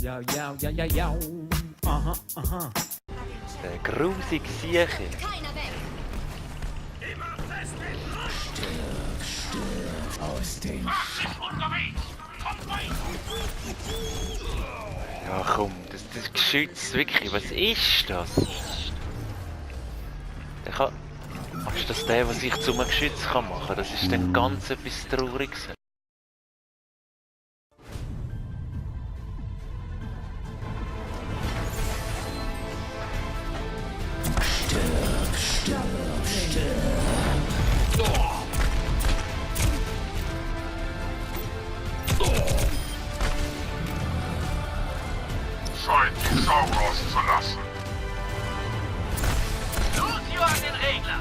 Ja, ja, ja, ja, ja. Aha, aha. Der grusige Sieche. Keiner weg! Aus dem Ja komm, das Geschütz, wirklich, was ist das? Der kann... Ach, ist das der, was sich zu einem Geschütz kann machen? Das ist dann ganz etwas Trauriges. Zeit, die Sau rauszulassen. Lucio an den Regler!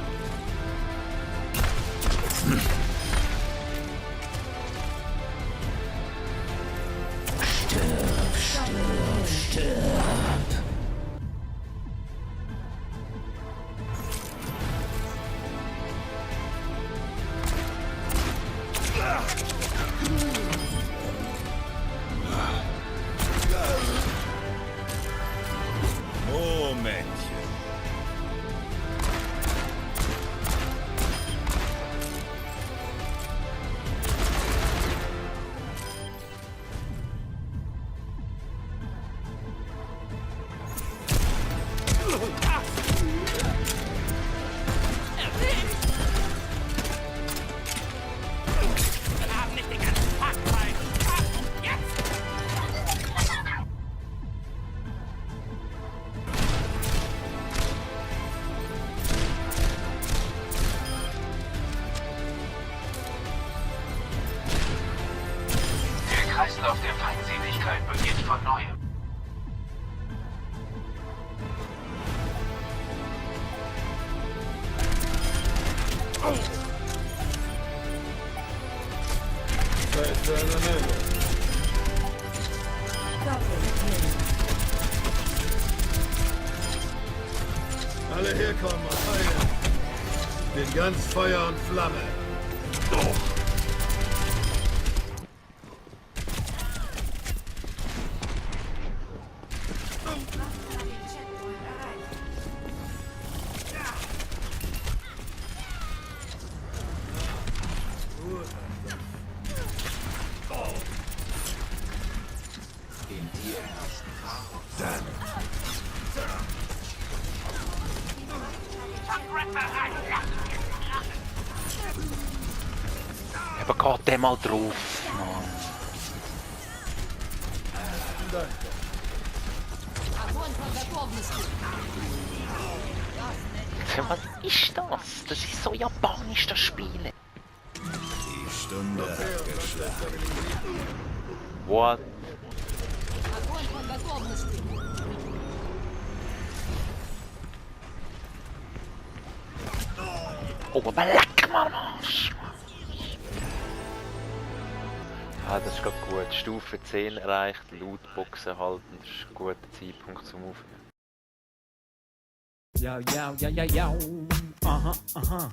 Momentchen. Wir haben nicht den ganzen Tag frei! Jetzt! Der Kreislauf der Feindseligkeit beginnt von neuem. Zeit für eine Meldung. Alle herkommen und heilen. Ich bin ganz Feuer und Flamme. Aber geht der mal drauf, Mann. Was ist das? Das ist so japanisch, das Spiel. Die Stunde hat geschlagen. What? Oh, aber leck mal am Arsch! Ah, das ist gerade gut. Stufe 10 erreicht, Lootboxen halten, das ist ein guter Zeitpunkt zum Aufhören. Ja, ja, ja, ja, ja. Aha, aha.